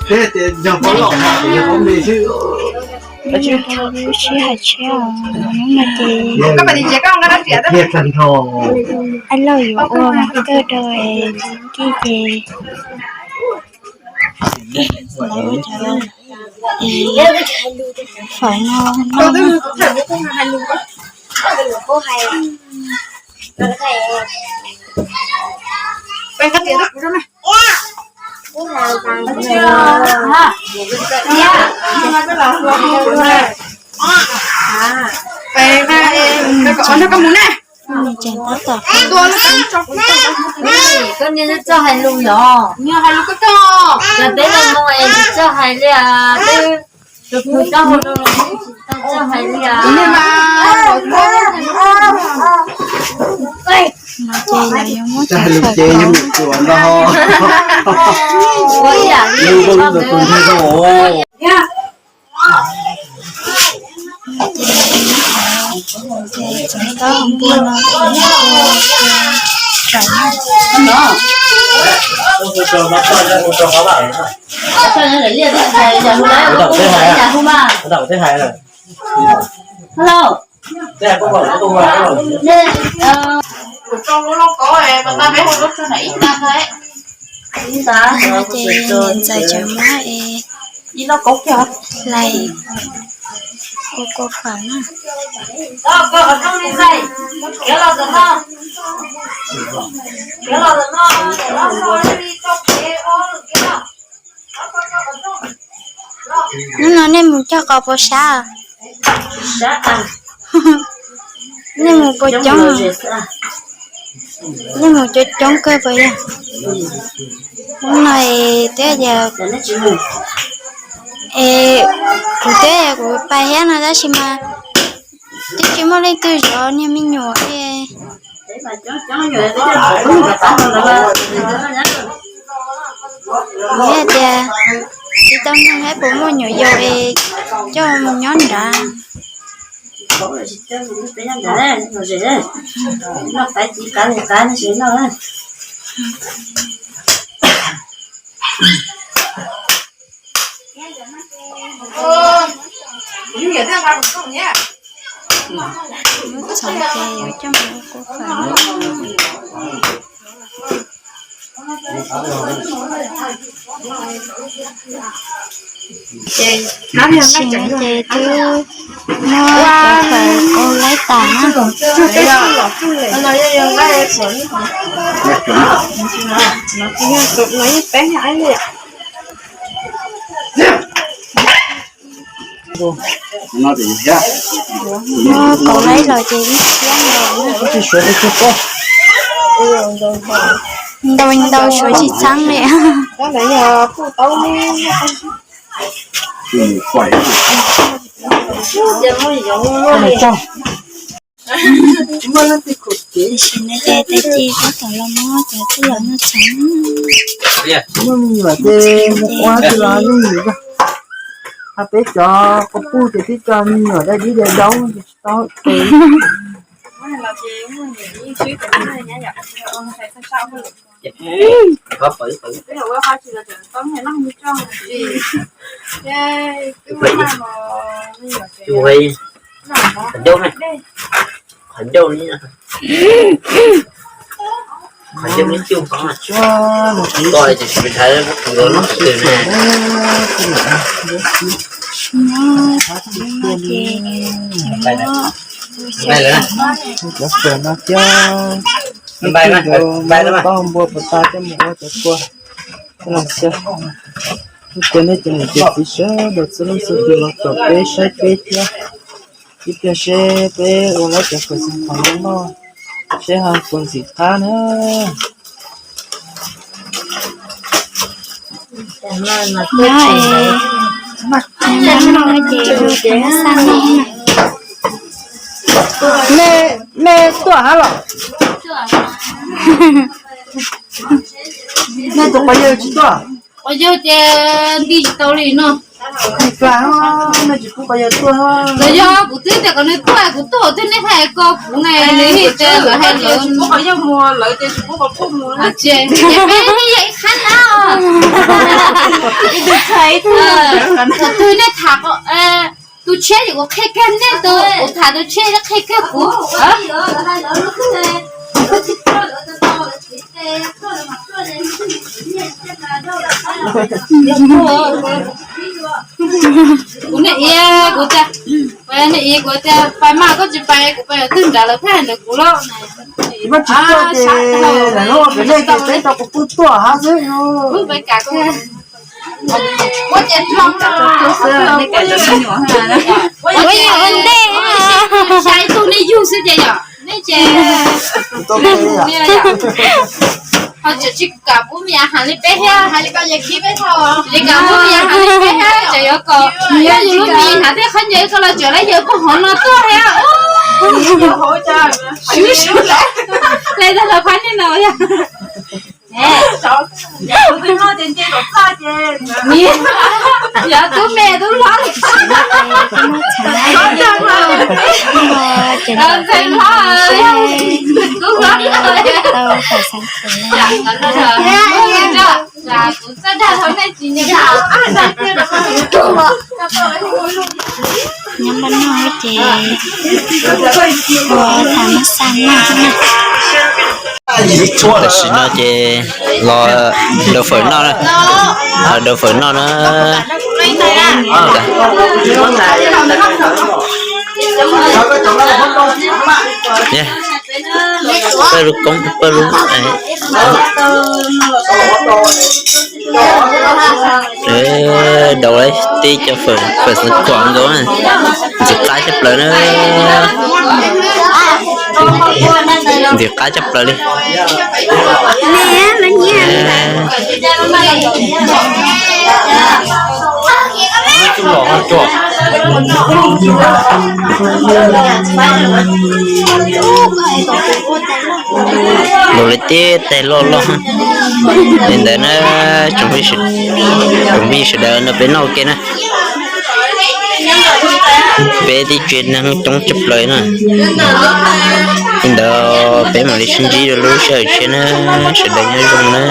Peb tias yog pab lom no ces yog pab me xwb. Lub sij hawm tshiab os, hnub no ces ab loj yuav ua mas kawg rau es kij ces lawv ua cov fawm no noj. Nws tseem tab tom, koj niag txawj hais lus yom, yog hais lus koj txog, yog peb los mus es tsis txawj hais li, peb tus pus txoj hauv no los tsis txawj hais li. No ces lawv yuav muab cov fawm ko, ua ib yam li tus nthe rau. Ces cov taub hau npua no ces ua raws no. Hello. Ces niam ntxawm tseem muab es hlais ua kua fawm na. Hnub no nej mus cog qos puas sab? Nej mus puas coob? Nej mus coob coob kawg puas yog? Hnub no es twb yog, es kuv twb yog kuv pais thiab no tab sis mas twb tsis muaj leej twg zov niag me nyuam li. Kuv hais tias tsis tau nug thiab puas muaj nyuam yaus es coj mus nyob nrad. Muab txhov ces yuav coj mus ua kua fawm na. Ces twb muab cov fawm ua laib tas na. Muab kaus laib los ces ib siab nkaus na. Ntau ntau suav tsis txheeb li. Tiam sis no ces tag kis tab tom los muab cov tij laug noj tshais. Muaj me nyuam ces mus ua tsis los me nyuam. Ho peb cov quas puj ces twb coj me nyuam dai dib dai daub ces tsis tau. Qhov ncauj ne, qhov ncauj ne, qhov ncauj ne, qhov ncauj ne, qhov ncauj ne. Cov fawm no thiab, ib tug nkaus muab taub hau npua puas tas coj mus ua cov kua. Los xyov, ib cov nej cov niam cov txiv sawv daws txhua leej txhua tus los tom peb saib peb thiab, ib pliag seb peb ua lawv cov fawm xeev qhov no noj seb ho puas ntxim qab na. Nyob es, nyob noj ces mus qhov no xaj noj na. Nej, nej tuaj hab los? Nej tus quas yawg tsis tuaj? Quas yawg ces nti tsis tau li no. Nti plag os. Los yog kuv twb tias kom nws tuaj, kuv tuaj twb nej hais ko kuv ne, nws hais tias lawv hais lawv. Ces peb yog ib qhab na. Tus twg nej tham tus tshiab ces kuv qhia kiag nej tus, kuv tham tus tshiab qhia kiag kuv. Kuv niam ia kuv tias, niam ia kuv tias pais mas koj tsis pais, kuv pais twg nrad lawv pheej hais ntawd kuv lawm. Tsis tuaj ces lawv ua pem nej ces peb tau kuv pub tuaj hab xwb. Ua cas ua ntej, ua ntej, xya ib tug nej yug xwb ces yom, nej ces ho tseem tsis kam pub me nyuam has li peb thiab, li kam pub me nyuam has li peb thiab, tseem yuav kom yog yus lub mis hnav tej khaub ncaws ko los tseem lawv yawg poj hov no tuaj thiab. Sib sib le tag los phab nej no yog. Yog tub me tub hlob li. Ntxhais hlob, tub hlob. Kuv txawj dag thaum nej tsis nyiam. Nyob npaj noj ces ua tham mab xaj noj xwb na. Tam sim no ces los daws fawm noj na. Los daws fawm noj na. Pawg lub koob pawg lub. Daus tib co fawm, fawm xeev khuam nkaus, ntxim qab tshaj plaws na. Ntxim qab tshaj plaws li. Los li tib tais loj loj li ntawd na. Tsoom phooj ywg sawv daws nrog peb noj ua ke na. Peb tib tsev neeg coob tshaj plaws na. Li ntawd peb mam li sib ntsib rau lub sij hawm tshiab na. Sawv daws nyob zoo na.